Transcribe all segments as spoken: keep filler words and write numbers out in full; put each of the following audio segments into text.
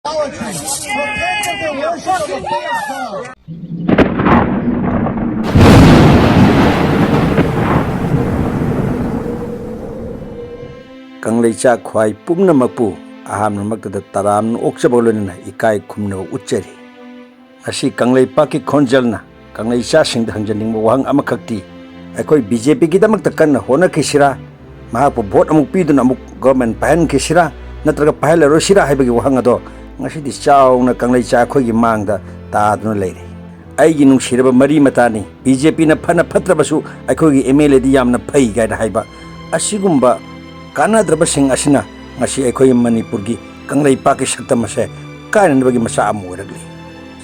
Protect the worship of the Lord. ꯀꯪꯂꯩꯆꯥ ꯈ꯭ꯋꯥꯏ ꯄꯨꯝꯅꯃꯛꯄꯨ ꯑꯍꯥꯟꯕꯃꯛꯇꯗ ꯇꯔꯥꯝꯅ ꯑꯣꯛꯆꯕꯒ ꯂꯣꯏꯅꯅ ꯏꯀꯥꯏ ꯈꯨꯝꯅꯕ ꯎꯠꯆꯔꯤ꯫ ꯉꯁꯤ ꯀꯪꯂꯩꯄꯥꯛꯀꯤ ꯈꯣꯟꯖꯦꯜꯅ ꯀꯪꯂꯩꯆꯥꯁꯤꯡꯗ ꯍꯪꯖꯅꯤꯡꯕ ꯋꯥꯍꯪ ꯑꯃꯈꯛꯇꯤ, ꯑꯩꯈꯣꯏ ꯕꯤ ꯖꯦ ꯄꯤꯒꯤꯗꯃꯛꯇ ꯀꯟꯅ ꯍꯣꯠꯅꯈꯤꯁꯤꯔꯥ, ꯃꯍꯥꯛꯄꯨ ꯚꯣꯠ ꯑꯃꯨꯛ ꯄꯤꯗꯨꯅ ꯑꯃꯨꯛ ꯒꯣꯚꯔꯟꯃꯦꯟꯠ ꯄꯥꯏꯍꯟꯈꯤꯁꯤꯔꯥ, ꯅꯠꯇ꯭ꯔꯒ ꯄꯥꯏꯍꯜꯂꯔꯣꯏꯁꯤꯔꯥ ꯍꯥꯏꯕꯒꯤ ꯋꯥꯍꯪ ꯑꯗꯣ ꯉꯁꯤꯗꯤ ꯆꯥꯎꯅ ꯀꯪꯂꯩꯆꯥ ꯑꯩꯈꯣꯏꯒꯤ ꯃꯥꯡꯗ ꯇꯥꯗꯨꯅ ꯂꯩꯔꯦ꯫ ꯑꯩꯒꯤ ꯅꯨꯡꯁꯤꯔꯕ ꯃꯔꯤ ꯃꯇꯥꯅꯤ, ꯕꯤ ꯖꯦ ꯄꯤꯅ ꯐꯅ ꯐꯠꯇ꯭ꯔꯕꯁꯨ ꯑꯩꯈꯣꯏꯒꯤ ꯑꯦꯝ ꯑꯦꯜ ꯑꯦꯗꯤ ꯌꯥꯝꯅ ꯐꯩ ꯀꯥꯏꯅ ꯍꯥꯏꯕ ꯑꯁꯤꯒꯨꯝꯕ ꯀꯥꯟꯅꯗ꯭ꯔꯕꯁꯤꯡ ꯑꯁꯤꯅ ꯉꯁꯤ ꯑꯩꯈꯣꯏ ꯃꯅꯤꯄꯨꯔꯒꯤ ꯀꯪꯂꯩꯄꯥꯛꯀꯤ ꯁꯛꯇꯝ ꯑꯁꯦ ꯀꯥꯏꯅꯅꯕꯒꯤ ꯃꯆꯥꯛ ꯑꯃ ꯑꯣꯏꯔꯛꯂꯤ꯫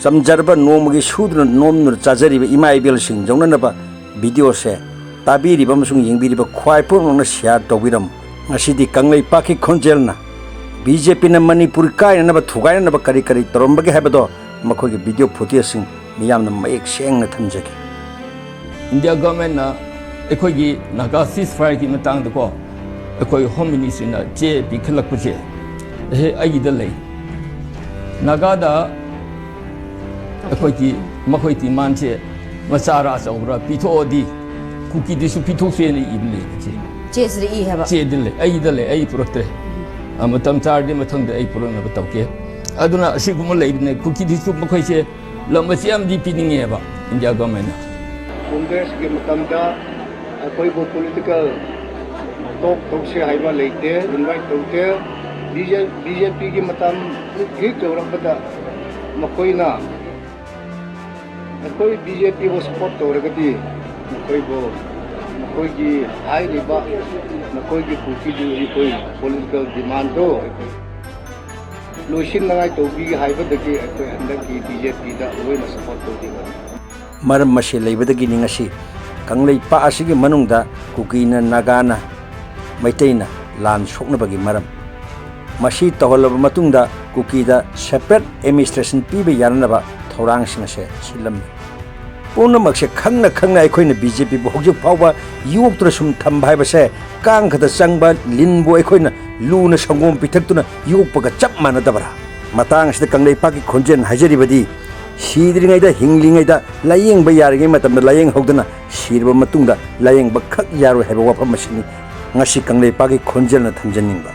ꯆꯝꯖꯔꯕ ꯅꯣꯡꯃꯒꯤ ꯁꯨꯗꯨꯅ ꯅꯣꯝꯗꯨꯅ ꯆꯥꯖꯔꯤꯕ ꯏꯃꯥ ꯏꯕꯦꯜꯁꯤꯡ ꯌꯧꯅꯅꯕ ꯚꯤꯗꯤꯑꯣꯁꯦ ꯇꯥꯕꯤꯔꯤꯕ ꯑꯃꯁꯨꯡ ꯌꯦꯡꯕꯤꯔꯤꯕ ꯈ꯭ꯋꯥꯏ ꯄꯨꯝꯅꯃꯛꯅ ꯁꯤꯌꯥꯔ ꯇꯧꯕꯤꯔꯝꯃꯨ꯫ ꯉꯁꯤꯗꯤ ꯀꯪꯂꯩꯄꯥꯛꯀꯤ ꯈꯣꯟꯖꯦꯜꯅ ꯕꯤ ꯖꯦ ꯄꯤꯅ ꯃꯅꯤꯄꯨꯔ ꯀꯥꯏꯅꯅꯕ ꯊꯨꯒꯥꯏꯅꯅꯕ ꯀꯔꯤ ꯀꯔꯤ ꯇꯧꯔꯝꯕꯒꯦ ꯍꯥꯏꯕꯗꯣ ꯃꯈꯣꯏꯒꯤ ꯚꯤꯗꯤꯑꯣ ꯐꯨꯇꯦꯖꯁꯤꯡ ꯃꯤꯌꯥꯝꯅ ꯃꯌꯦꯛ ꯁꯦꯡꯅ ꯊꯝꯖꯒꯦ꯫ ꯏꯟꯗꯤꯌꯥ ꯒꯚꯔꯟꯃꯦꯟꯠꯅ ꯑꯩꯈꯣꯏꯒꯤ ꯅꯥꯒꯥ ceasefire ꯒꯤ ꯃꯇꯥꯡꯗꯀꯣ ꯑꯩꯈꯣꯏ ꯍꯣꯝ ꯃꯤꯅꯤꯁꯇ꯭ꯔꯤꯅ ꯆꯦ ꯄꯤꯈꯠꯂꯛꯄꯁꯦ ꯑꯩ-, ꯑꯩꯒꯤꯗ ꯂꯩ꯫ ꯅꯥꯒꯥꯗ ꯑꯩꯈꯣꯏꯒꯤ ꯃꯈꯣꯏ demand ꯁꯦ ꯃꯆꯥꯔ ꯑꯆꯧꯕꯔ ꯄꯤꯊꯣꯛꯑꯗꯤ ꯀꯨꯀꯤꯗꯁꯨ ꯄꯤꯊꯣꯛꯁꯦꯅ ꯏꯕ ꯂꯩ ꯆꯦ꯫ ꯆꯦꯁꯤꯗ ꯏ ꯍꯥꯏꯕ? ꯆꯦꯗꯤ ꯂꯩ, ꯑꯩꯒꯤꯗ ꯂꯩ, ꯑꯩ ꯄꯨꯔꯛꯇ꯭ꯔꯦ꯫ ꯑ, ꯃꯇꯝ ꯆꯥꯔꯗꯤ ꯃꯊꯪꯗ ꯑꯩ ꯄꯨꯔꯛꯅꯕ ꯇꯧꯒꯦ꯫ ꯑꯗꯨꯅ ꯑꯁꯤꯒꯨꯝꯕ ꯂꯩꯕꯅꯦ, ꯀꯨꯀꯤꯗꯁꯨ ꯃꯈꯣꯏꯁꯦ ꯂꯝ ꯃꯆꯦꯠ ꯑꯃꯗꯤ ꯄꯤꯅꯤꯡꯉꯦꯕ ꯏꯟꯗꯤꯌꯥ ꯒꯚꯔꯟꯃꯦꯟꯠꯅ꯫ ꯀꯣꯡꯒ꯭ꯔꯦꯁꯀꯤ ꯃꯇꯝꯗ ꯑꯩꯈꯣꯏꯕꯨ political talk ꯇꯧꯁꯦ ꯍꯥꯏꯕ ꯂꯩꯇꯦ, invite ꯇꯧꯗꯦ꯫ ꯕꯤ ꯖꯦ ꯄꯤꯒꯤ ꯃꯇꯝ ꯍꯦꯛ ꯌꯧꯔꯛꯄꯗ ꯃꯈꯣꯏꯅ ꯑꯩꯈꯣꯏ ꯕꯤ ꯖꯦ ꯄꯤꯕꯨ support ꯇꯧꯔꯒꯗꯤ ꯃꯈꯣꯏꯕꯨ, ꯃꯈꯣꯏꯒꯤ ꯍꯥꯏꯔꯤꯕ ꯃꯈꯣꯏꯒꯤ ꯀꯨꯀꯤꯒꯤ ꯑꯩꯈꯣꯏ political demand ꯗꯣ ꯂꯣꯏꯁꯤꯟꯅꯉꯥꯏ ꯇꯧꯕꯤꯒꯦ ꯍꯥꯏꯕꯗꯒꯤ ꯑꯩꯈꯣꯏ ꯍꯟꯗꯛꯀꯤ ꯕꯤ ꯖꯦ ꯄꯤꯗ ꯂꯣꯏꯅ support ꯇꯧꯈꯤꯕꯅꯤ꯫ ꯃꯔꯝ ꯑꯁꯤ ꯂꯩꯕꯗꯒꯤꯅꯤ ꯉꯁꯤ ꯀꯪꯂꯩꯄꯥꯛ ꯑꯁꯤꯒꯤ ꯃꯅꯨꯡꯗ ꯀꯨꯀꯤꯅ, ꯅꯥꯒꯥꯅ, ꯃꯩꯇꯩꯅ ꯂꯥꯟ ꯁꯣꯛꯅꯕꯒꯤ ꯃꯔꯝ꯫ ꯃꯁꯤ ꯇꯧꯍꯜꯂꯕ ꯃꯇꯨꯡꯗ ꯀꯨꯀꯤꯗ separate administration ꯄꯤꯕ ꯌꯥꯅꯅꯕ ꯊꯧꯔꯥꯡꯁꯤꯡ ꯑꯁꯦ ꯁꯤꯜꯂꯝꯃꯤ꯫ ꯄꯨꯝꯅꯃꯛꯁꯦ ꯈꯪꯅ ꯈꯪꯅ ꯑꯩꯈꯣꯏꯅ ꯕꯤ ꯖꯦ ꯄꯤꯕꯨ ꯍꯧꯖꯤꯛ ꯐꯥꯎꯕ ꯌꯣꯛꯇꯨꯅ ꯁꯨꯝ ꯊꯝꯕ ꯍꯥꯏꯕꯁꯦ ꯀꯥꯡꯈꯗ ꯆꯪꯕ ꯂꯤꯟꯕꯨ ꯑꯩꯈꯣꯏꯅ ꯂꯨꯅ ꯁꯪꯒꯣꯝ ꯄꯤꯊꯛꯇꯨꯅ ꯌꯣꯛꯄꯒ ꯆꯞ ꯃꯥꯟꯅꯗꯕ꯭ꯔꯥ? ꯃꯇꯥꯡ ꯑꯁꯤꯗ ꯀꯪꯂꯩꯄꯥꯛꯀꯤ ꯈꯣꯟꯖꯦꯜ ꯍꯥꯏꯖꯔꯤꯕꯗꯤ, ꯁꯤꯗ꯭ꯔꯤꯉꯩꯗ, ꯍꯤꯡꯂꯤꯉꯩꯗ ꯂꯥꯌꯦꯡꯕ ꯌꯥꯔꯤꯉꯩ ꯃꯇꯝꯗ ꯂꯥꯌꯦꯡꯍꯧꯗꯅ, ꯁꯤꯔꯕ ꯃꯇꯨꯡꯗ ꯂꯥꯌꯦꯡꯕ ꯈꯛ ꯌꯥꯔꯣꯏ ꯍꯥꯏꯕ ꯋꯥꯐꯝ ꯑꯁꯤꯅꯤ ꯉꯁꯤ ꯀꯪꯂꯩꯄꯥꯛꯀꯤ ꯈꯣꯟꯖꯦꯜꯅ ꯊꯝꯖꯅꯤꯡꯕ꯫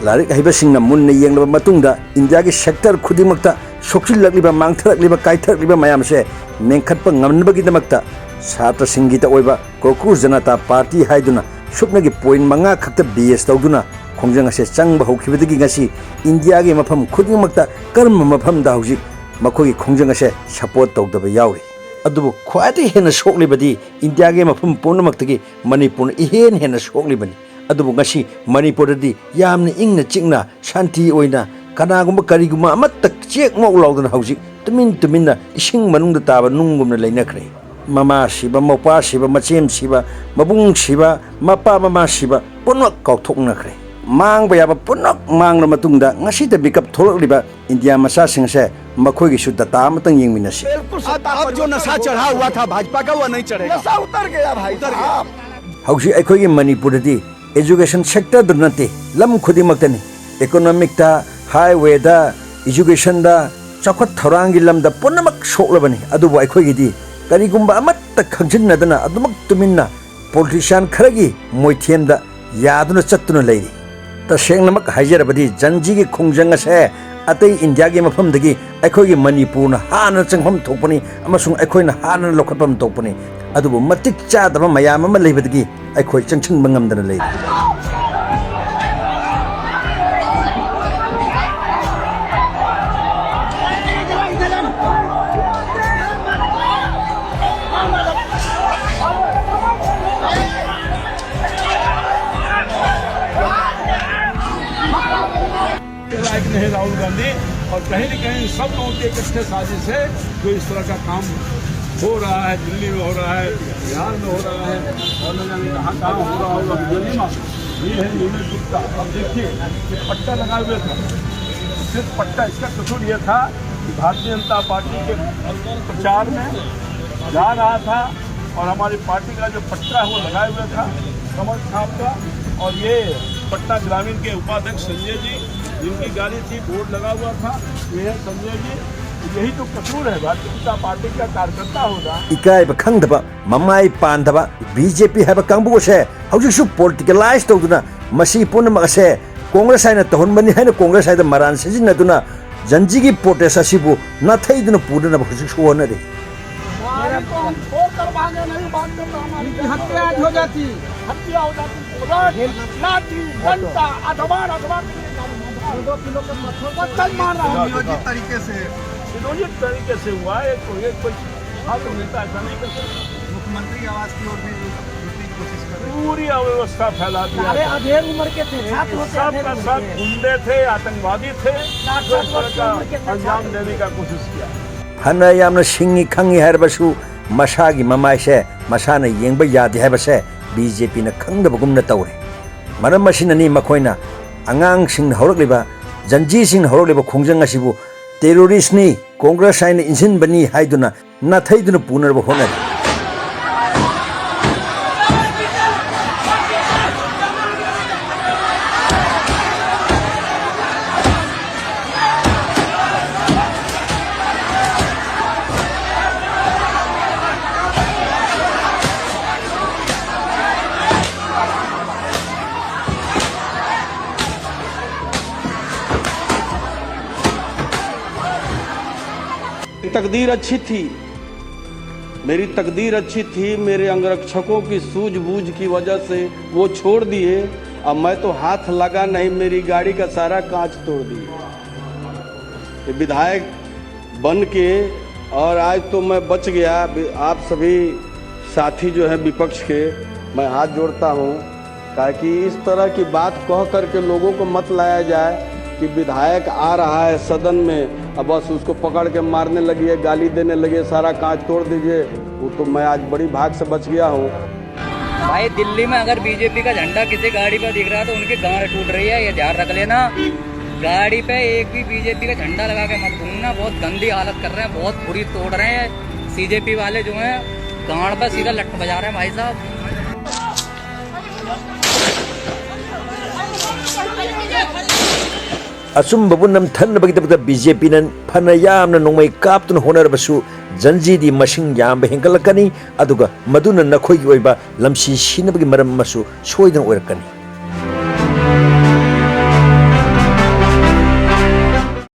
ꯂꯥꯏꯔꯤꯛ ꯍꯩꯕꯁꯤꯡꯅ ꯃꯨꯟꯅ ꯌꯦꯡꯂꯕ ꯃꯇꯨꯡꯗ, ꯏꯟꯗꯤꯌꯥꯒꯤ ꯁꯦꯛꯇꯔ ꯈꯨꯗꯤꯡꯃꯛꯇ ꯁꯣꯛꯆꯤꯜꯂꯛꯂꯤꯕ, ꯃꯥꯡꯊꯔꯛꯂꯤꯕ, ꯀꯥꯏꯊꯔꯛꯂꯤꯕ ꯃꯌꯥꯝꯁꯦ ꯃꯦꯟꯈꯠꯄ ꯉꯝꯅꯕꯒꯤꯗꯃꯛꯇ ꯁꯥꯇ꯭ꯔꯁꯤꯡꯒꯤꯗ ꯑꯣꯏꯕ ꯀꯣꯀ꯭ꯔꯨꯖ ꯖꯅꯇꯥ ꯄꯥꯔꯇꯤ ꯍꯥꯏꯗꯨꯅ ꯁꯨꯞꯅꯒꯤ ꯄꯣꯏꯟ ꯃꯉꯥ ꯈꯛꯇ ꯕꯦꯁ ꯇꯧꯗꯨꯅ ꯈꯣꯡꯖꯪ ꯑꯁꯦ ꯆꯪꯕ ꯍꯧꯈꯤꯕꯗꯒꯤ ꯉꯁꯤ ꯏꯟꯗꯤꯌꯥꯒꯤ ꯃꯐꯝ ꯈꯨꯗꯤꯡꯃꯛꯇ ꯀꯔꯝꯕ ꯃꯐꯝꯗ ꯍꯧꯖꯤꯛ ꯃꯈꯣꯏꯒꯤ ꯈꯣꯡꯖꯪ ꯑꯁꯦ ꯁꯄꯣꯔꯠ ꯇꯧꯗꯕ ꯌꯥꯎꯔꯤ? ꯑꯗꯨꯕꯨ ꯈ꯭ꯋꯥꯏꯗꯒꯤ ꯍꯦꯟꯅ ꯁꯣꯛꯂꯤꯕꯗꯤ ꯏꯟꯗꯤꯌꯥꯒꯤ ꯃꯐꯝ ꯄꯨꯝꯅꯃꯛꯇꯒꯤ ꯃꯅꯤꯄꯨꯔꯅ ꯏꯍꯦꯟ ꯍꯦꯟꯅ ꯁꯣꯛꯂꯤꯕꯅꯤ꯫ ꯑꯗꯨꯕꯨ ꯉꯁꯤ ꯃꯅꯤꯄꯨꯔꯗꯗꯤ ꯌꯥꯝꯅ ꯏꯪꯅ ꯆꯤꯛꯅ, ꯁꯥꯟꯇꯤ ꯑꯣꯏꯅ, ꯀꯅꯥꯒꯨꯝꯕ ꯀꯔꯤꯒꯨꯝꯕ ꯑꯃꯠꯇ ꯆꯦꯛ ꯃꯧ ꯂꯥꯎꯗꯅ ꯍꯧꯖꯤꯛ ꯇꯨꯃꯤꯟ ꯇꯨꯃꯤꯟꯅ ꯏꯁꯤꯡ ꯃꯅꯨꯡꯗ ꯇꯥꯕ ꯅꯨꯡꯒꯨꯝꯅ ꯂꯩꯅꯈ꯭ꯔꯦ꯫ ꯃꯃꯥ ꯁꯤꯕ, ꯃꯧꯄ꯭ꯋꯥ ꯁꯤꯕ, ꯃꯆꯦꯝ ꯁꯤꯕ, ꯃꯕꯨꯡ ꯁꯤꯕ, ꯃꯄꯥ ꯃꯃꯥ ꯁꯤꯕ ꯄꯨꯝꯅꯃꯛ ꯀꯥꯎꯊꯣꯛꯅꯈ꯭ꯔꯦ꯫ ꯃꯥꯡꯕ ꯌꯥꯕ ꯄꯨꯝꯅꯃꯛ ꯃꯥꯡꯂ ꯃꯇꯨꯡꯗ ꯉꯁꯤꯗ ꯃꯤꯀꯞ ꯊꯣꯛꯂꯛꯂꯤꯕ ꯏꯟꯗꯤꯌꯥ ꯃꯆꯥꯁꯤꯡ ꯑꯁꯦ, ꯃꯈꯣꯏꯒꯤꯁꯨ ꯗꯇꯥ ꯑꯃꯇꯪ ꯌꯦꯡꯃꯤꯟꯅꯁꯤ꯫ अब, अब जो नशा चढ़ा हुआ था भाजपा का, वो नहीं चढ़ेगा। नशा उतर गया भाई साहब। ꯍꯧꯖꯤꯛ ꯑꯩꯈꯣꯏꯒꯤ ꯃꯅꯤꯄꯨꯔꯗꯗꯤ ꯑꯦꯖꯨꯀꯦꯁꯟ ꯁꯦꯛꯇꯔꯗ ꯅꯠꯇꯦ, ꯂꯝ ꯈꯨꯗꯤꯡꯃꯛꯇꯅꯤ꯫ ꯏꯀꯣꯅꯣꯃꯤꯛꯇ, ꯍꯥꯏꯋꯦꯗ, ꯏꯖꯨꯀꯦꯁꯟꯗ, ꯆꯥꯎꯈꯠ ꯊꯧꯔꯥꯡꯒꯤ ꯂꯝꯗ ꯄꯨꯝꯅꯃꯛ ꯁꯣꯛꯂꯕꯅꯤ꯫ ꯑꯗꯨꯕꯨ ꯑꯩꯈꯣꯏꯒꯤꯗꯤ ꯀꯔꯤꯒꯨꯝꯕ ꯑꯃꯠꯇ ꯈꯪꯖꯤꯟꯅꯗꯅ ꯑꯗꯨꯃꯛ ꯇꯨꯃꯤꯟꯅ ꯄꯣꯂꯤꯇꯤꯁꯤꯌꯥꯟ ꯈꯔꯒꯤ ꯃꯣꯏꯊꯦꯝꯗ ꯌꯥꯗꯨꯅ ꯆꯠꯇꯨꯅ ꯂꯩꯔꯤ꯫ ꯇꯁꯦꯡꯅꯃꯛ ꯍꯥꯏꯖꯔꯕꯗꯤ, ꯖꯟꯖꯤꯒꯤ ꯈꯣꯡꯖꯪ ꯑꯁꯦ ꯑꯇꯩ ꯏꯟꯗꯤꯌꯥꯒꯤ ꯃꯐꯝꯗꯒꯤ ꯑꯩꯈꯣꯏꯒꯤ ꯃꯅꯤꯄꯨꯔꯅ ꯍꯥꯟꯅ ꯆꯪꯐꯝ ꯊꯣꯛꯄꯅꯤ ꯑꯃꯁꯨꯡ ꯑꯩꯈꯣꯏꯅ ꯍꯥꯟꯅ ꯂꯧꯈꯠꯐꯝ ꯊꯣꯛꯄꯅꯤ꯫ ꯑꯗꯨꯕꯨ ꯃꯇꯤꯛ ꯆꯥꯗꯕ ꯃꯌꯥꯝ ꯑꯃ ꯂꯩꯕꯗꯒꯤ ꯑꯩꯈꯣꯏ ꯆꯪꯁꯤꯟꯕ ꯉꯝꯗꯅ ꯂꯩꯔꯤ꯫ लायक नहीं राहुल गांधी। और कहीं ना कहीं सब लोगों की इकट्ठे साजिश है जो इस तरह का काम हो रहा है, दिल्ली में हो रहा है, बिहार में हो रहा है, और न जाने कहाँ कहाँ हो रहा होगा दिल्ली में। ये है नीरज गुप्ता। अब देखिए, ये पट्टा लगा हुआ था, सिर्फ पट्टा। इसका कसूर ये था कि भारतीय जनता पार्टी के प्रचार में जा रहा था और हमारी पार्टी का जो पट्टा है वो लगाए हुए था कमल छाप का। और ये पटना ग्रामीण के उपाध्यक्ष संजय जी, जिनकी गाड़ी थी, बोर्ड लगा हुआ था, ये समझे कि यही तो कसूर है। भारतीय जनता पार्टी का कार्यकर्ता होगा। ꯏꯀꯥꯏꯕ ꯈꯪꯗꯕ, ꯃꯃꯥꯏ ꯄꯥꯟꯗꯕ ꯕꯤ ꯖꯦ ꯄꯤ ꯍꯥꯏꯕ ꯀꯥꯡꯕꯨ ꯑꯁꯦ ꯍꯧꯖꯤꯛꯁꯨ ꯄꯣꯂꯤꯇꯤꯀꯦꯂꯥꯏꯁ ꯇꯧꯗꯨꯅ ꯃꯁꯤ ꯄꯨꯝꯅꯃꯛ ꯑꯁꯦ ꯀꯣꯡꯒ꯭ꯔꯦꯁ ꯍꯥꯏꯅ ꯇꯧꯍꯟꯕꯅꯤ ꯍꯥꯏꯅ ꯀꯣꯡꯒ꯭ꯔꯦꯁ ꯍꯥꯏꯗ ꯃꯔꯥꯟ ꯁꯤꯖꯤꯟꯅꯗꯨꯅ ꯖꯟꯖꯤꯒꯤ ꯄ꯭ꯔꯣꯇꯦꯁ ꯑꯁꯤꯕꯨ ꯅꯥꯊꯩꯗꯨꯅ ꯄꯨꯅꯅꯕ ꯍꯧꯖꯤꯛꯁꯨ ꯍꯣꯠꯅꯔꯤ꯫ गाड़ी को हम फोड़ कर भागे, नहीं भागते तो हमारी उनकी हत्या आज हो जाती। हत्या हो जाती। लाठी, डंडा, अखबार, अखबार। दो दो किलो के पत्थर को पत्थर मार रहा है। नियोजित तरीके से। नियोजित तरीके से हुआ है, कोई, कोई हाथ मिलता, ऐसा नहीं कर सकता। मुख्यमंत्री आवास की ओर भी लूटने की कोशिश कर रहे हैं। पूरी अव्यवस्था फैला दिया सारे था। अधेड़ उम्र के थे, छात्र होते सब अधेड़ का उम्र सब के। गुंडे थे, आतंकवादी थे, साठ जो साठ इस तरह वर्ष की का उम्र के थे, अंजाम छात्र देने का कोशिश किया। ꯐꯅ ꯌꯥꯝꯅ ꯁꯤꯡꯉꯤ ꯈꯪꯉꯤ ꯍꯥꯏꯔꯕꯁꯨ, ꯃꯁꯥꯒꯤ ꯃꯃꯥꯏꯁꯦ ꯃꯁꯥꯅ ꯌꯦꯡꯕ ꯌꯥꯗꯦ ꯍꯥꯏꯕꯁꯦ ꯕꯤ ꯖꯦ ꯄꯤꯅ ꯈꯪꯗꯕꯒꯨꯝꯅ ꯇꯧꯔꯦ꯫ ꯃꯔꯝ ꯑꯁꯤꯅꯅꯤ ꯃꯈꯣꯏꯅ ꯑꯉꯥꯡꯁꯤꯡꯅ ꯍꯧꯔꯛꯂꯤꯕ, ꯖꯟꯖꯤꯁꯤꯡꯅ ꯍꯧꯔꯛꯂꯤꯕ ꯈꯣꯡꯖꯪ ꯑꯁꯤꯕꯨ ꯇꯦꯔꯣꯔꯤꯁ꯭ꯠꯅꯤ, ꯀꯣꯡꯒ꯭ꯔꯦꯁ ꯍꯥꯏꯅ ꯏꯟꯁꯤꯟꯕꯅꯤ ꯍꯥꯏꯗꯨꯅ ꯅꯥꯊꯩꯗꯨꯅ ꯄꯨꯅꯅꯕ ꯍꯣꯠꯅꯔꯤ꯫ तकदीर अच्छी थी, मेरी तकदीर अच्छी थी, मेरे अंगरक्षकों की सूझबूझ की वजह से वो छोड़ दिए। अब मैं तो हाथ लगा नहीं, मेरी गाड़ी का सारा कांच तोड़ दिए। ये विधायक बन के, और आज तो मैं बच गया। आप सभी साथी जो हैं विपक्ष के, मैं हाथ जोड़ता हूँ, ताकि इस तरह की बात कह करके लोगों को मत लाया जाए कि विधायक आ रहा है सदन में, अब बस उसको पकड़ के मारने लगिए, गाली देने लगिए, सारा कांच तोड़ दीजिए। वो तो मैं आज बड़ी भाग से बच गया हूँ। भाई, दिल्ली में अगर बी जे पी का झंडा किसी गाड़ी पर दिख रहा है तो उनकी गांड टूट रही है, ये ध्यान रख लेना। गाड़ी पे एक भी बी जे पी का झंडा लगा के मत घूमना। बहुत गंदी हालत कर रहे हैं, बहुत बुरी तोड़ रहे हैं। सी जे पी वाले जो हैं, गांड पे सीधा लठ बजा रहे हैं भाई साहब। ꯑꯆꯨꯝꯕꯕꯨ ꯅꯝꯊꯅꯕꯒꯤꯗꯃꯛꯇ ꯕꯤ ꯖꯦ ꯄꯤꯅ ꯐꯅ ꯌꯥꯝꯅ ꯅꯣꯡꯃꯩ ꯀꯥꯞꯇꯨꯅ ꯍꯣꯠꯅꯔꯕꯁꯨ, ꯖꯟꯖꯤꯗꯤ ꯃꯁꯤꯡ ꯌꯥꯝꯕ ꯍꯦꯟꯒꯠꯂꯛꯀꯅꯤ, ꯑꯗꯨꯒ ꯃꯗꯨꯅ ꯅꯈꯣꯏꯒꯤ ꯑꯣꯏꯕ ꯂꯝꯁꯤ ꯁꯤꯅꯕꯒꯤ ꯃꯔꯝ ꯑꯃꯁꯨ ꯁꯣꯏꯗꯅ ꯑꯣꯏꯔꯛꯀꯅꯤ꯫